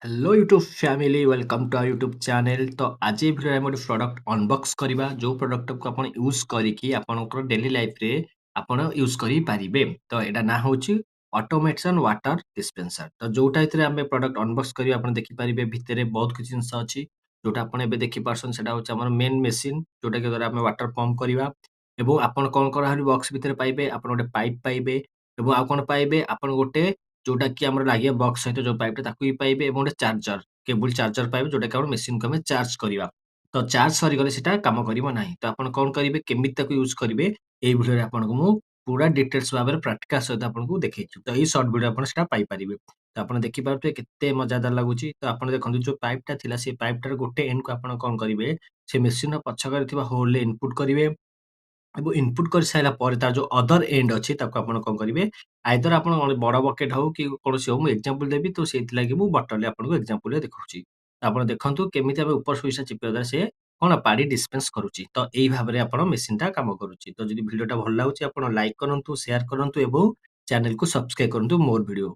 Hello YouTube family, welcome to our YouTube channel. ତ ଆଜି ଏ ଭିଡ଼ିଓରେ ଆମେ ଗୋଟେ ପ୍ରଡ଼କ୍ଟ ଅନବକ୍ସ କରିବା, ଯେଉଁ ପ୍ରଡ଼କ୍ଟକୁ ଆପଣ ୟୁଜ୍ କରିକି ଆପଣଙ୍କର ଡେଲି ଲାଇଫରେ ଆପଣ ୟୁଜ୍ କରିପାରିବେ। ତ ଏଇଟା ନାଁ ହେଉଛି ଅଟୋମେସନ୍ ୱାଟର ଡିସ୍ପେନ୍ସର। ତ ଯୋଉଟା ଏଥିରେ ଆମେ ପ୍ରଡ଼କ୍ଟ ଅନବକ୍ସ କରିବା, ଆପଣ ଦେଖିପାରିବେ ଭିତରେ ବହୁତ କିଛି ଜିନିଷ ଅଛି। ଯୋଉଟା ଆପଣ ଏବେ ଦେଖିପାରୁଛନ୍ତି, ସେଟା ହେଉଛି ଆମର ମେନ୍ ମେସିନ୍, ଯୋଉଟାକି ଦ୍ୱାରା ଆମେ ୱାଟର ପମ୍ପ କରିବା। ଏବଂ ଆପଣ କ'ଣ କ'ଣ ଆହୁରି ବକ୍ସ ଭିତରେ ପାଇବେ? ଆପଣ ଗୋଟେ ପାଇପ୍ ପାଇବେ ଏବଂ ଆଉ କ'ଣ ପାଇବେ? ଆପଣ ଗୋଟେ ଯୋଉଟା କି ଆମର ଲାଗିବ ବକ୍ସ ସହିତ ଯୋଉ ପାଇପଟା, ତାକୁ ବି ପାଇବେ ଏବଂ ଗୋଟେ ଚାର୍ଜର କେବୁଲ ଚାର୍ଜର ପାଇବେ, ଯୋଉଟା କି ଆମର ମେସିନକୁ ଆମେ ଚାର୍ଜ କରିବା। ତ ଚାର୍ଜ ସରିଗଲେ ସେଟା କାମ କରିବ ନାହିଁ। ତ ଆପଣ କ'ଣ କରିବେ, କେମିତି ତାକୁ ୟୁଜ୍ କରିବେ, ଏଇ ଭିଡ଼ିଓରେ ଆପଣଙ୍କୁ ମୁଁ ପୁରା ଡିଟେଲ୍ସ ଭାବରେ ପ୍ରାକ୍ଟିକାଲ ସହିତ ଆପଣଙ୍କୁ ଦେଖେଇଛି। ତ ଏଇ ସର୍ଟ ଭିଡ଼ିଓ ଆପଣ ସେଟା ପାଇପାରିବେ। ତ ଆପଣ ଦେଖିପାରୁଥିବେ କେତେ ମଜାଦାର ଲାଗୁଛି। ତ ଆପଣ ଦେଖନ୍ତୁ, ଯୋଉ ପାଇପଟା ଥିଲା, ସେ ପାଇପଟାର ଗୋଟେ ଏଣ୍ଡକୁ ଆପଣ କ'ଣ କରିବେ, ସେ ମେସିନର ପଛକରେ ଥିବା ହୋଲରେ ଇନପୁଟ କରିବେ ଏବଂ ଇନପୁଟ କରିସାରିଲା ପରେ ତାର ଯୋଉ ଅଦର ଏଣ୍ଡ ଅଛି, ତାକୁ ଆପଣ କ'ଣ କରିବେ, ଆଇଦର ଆପଣ ବଡ଼ ବକେଟ ହଉ କି କୌଣସି ହଉ, ମୁଁ ଏକ୍ଜାମ୍ପଲ ଦେବି, ତ ସେଇଥିଲାଗି ମୁଁ ବଟଲରେ ଆପଣଙ୍କୁ ଏକ୍ଜାମ୍ପଲରେ ଦେଖାଉଛି। ତ ଆପଣ ଦେଖନ୍ତୁ କେମିତି ଆମେ ଉପର ସୁଇଚଟା ଚିପିବା ଦ୍ୱାରା ସେ କ'ଣ ପାଣି ଡିସ୍ପେନ୍ସ କରୁଛି। ତ ଏଇ ଭାବରେ ଆପଣ ମେସିନଟା କାମ କରୁଛି। ତ ଯଦି ଭିଡ଼ିଓଟା ଭଲ ଲାଗୁଛି, ଆପଣ ଲାଇକ୍ କରନ୍ତୁ, ସେୟାର କରନ୍ତୁ ଏବଂ ଚ୍ୟାନେଲକୁ ସବସ୍କ୍ରାଇବ କରନ୍ତୁ ମୋର ଭିଡ଼ିଓ।